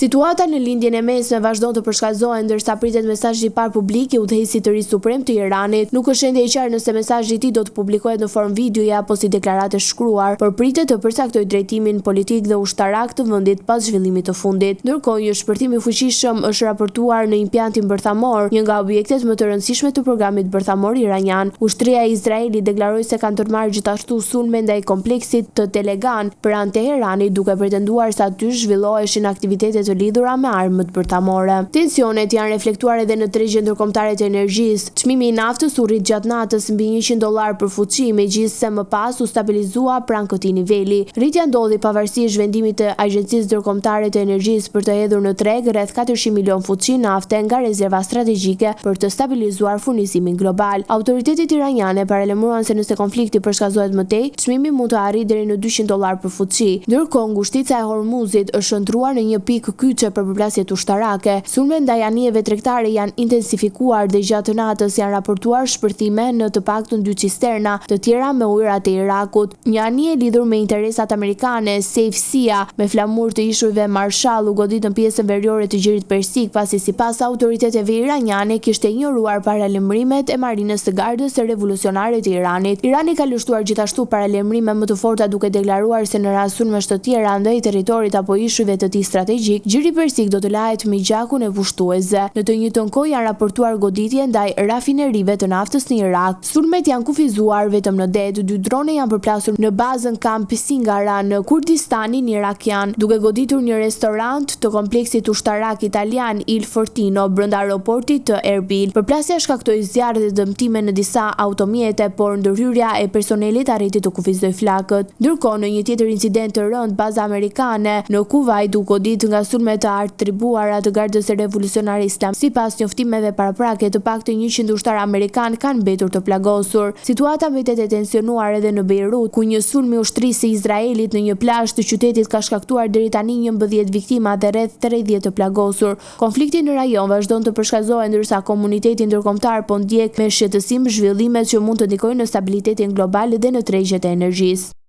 Situata në Lindjen e Mesme vazhdon të përshkallëzohet ndërsa pritet mesazhi i parë publik i udhëheqësit të ri suprem të Iranit. Nuk është ende e qartë nëse mesazhi i tij do të publikohet në formë videoje apo si deklaratë e shkruar, por pritet të përcaktojë drejtimin politik dhe ushtarak të vendit pas zhvillimit të fundit. Ndërkohë, një shpërthim i fuqishëm është raportuar në impiantin bërthamor, një nga objektet më të rëndësishme të programit bërthamor iranian. Ushtria e Izraelit deklaroi se ka ndërmarrë gjithashtu sulme ndaj kompleksit të Telegan, pranë Teheranit, duke pretenduar se aty zhvilloheshin aktivitete të lidhura me armët bërthamore. Tensionet janë reflektuar edhe në tregjet ndërkombëtare të energjisë. Çmimi i naftës u rrit gjatë natës mbi 100 dollarë për fuçi, megjithëse më pas u stabilizua pranë këtij niveli. Rritja ndodhi pavarësisht vendimit të Agjencisë Ndërkombëtare të Energjisë për të hedhur në treg rreth 400 milionë fuçi nafte nga rezerva strategjike për të stabilizuar furnizimin global. Autoritetet iraniane paralajmëruan se nëse konflikti përshkallëzohet më tej, Çmimi mund të arrijë deri në 200 dollarë për fuçi. Ndërkohë, ngushtica e Hormuzit është shndërruar në një pikë kyçe për përplasjet ushtarake. Sulmet ndaj anijeve tregtare janë intensifikuar dhe gjatë natës janë raportuar shpërthime në të paktën dy cisterna të tjera me ujërat e Irakut. Një anije e lidhur me interesat amerikane, Safe Sea, me flamur të Ishujve Marshall u godit në pjesën veriore të Gjirit Persik, pasi sipas autoriteteve iraniane kishte injoruar paralajmërimet e Marinës së Gardës Revolucionare të Iranit. Irani ka lëshuar gjithashtu paralajmërime më të forta duke deklaruar se në rast sulmesh të tjera ndaj territorit apo ishujve të tij strategjikë, Gjiri Persik do të lahet me gjakun e pushtuesve. Në të njëjtën kohë janë raportuar goditje ndaj rafinerive të naftës në Irak. Sulmet janë kufizuar vetëm në det, dy drone janë përplasur në bazën Camp Singara në Kurdistanin irakian, duke goditur një restorant të kompleksit ushtarak italian Il Fortino brenda aeroportit të Erbil. Përplasja shkaktoi zjarr dhe dëmtime në disa automjete, por ndërhyrja e personelit arriti të kufizojë flakët. Ndërkohë, në një tjetër incident të rëndë, baza amerikane në Kuvajt u godit nga sulme të atribuara të Gardës Revolucionare Islam. Sipas njoftimeve paraprake, të paktën 100 ushtarë amerikanë kanë mbetur të plagosur. Situata mbetet e tensionuar edhe në Bejrut, ku një sulm i ushtrisë së Izraelit në një plazh të qytetit ka shkaktuar deri tani 11 viktima dhe rreth 30 të plagosur. Konflikti në rajon vazhdon të përshkallëzohet ndërsa komuniteti ndërkombëtar po ndjek me shqetësim zhvillimet që mund të ndikojnë në stabilitetin global dhe në tregjet e energjisë.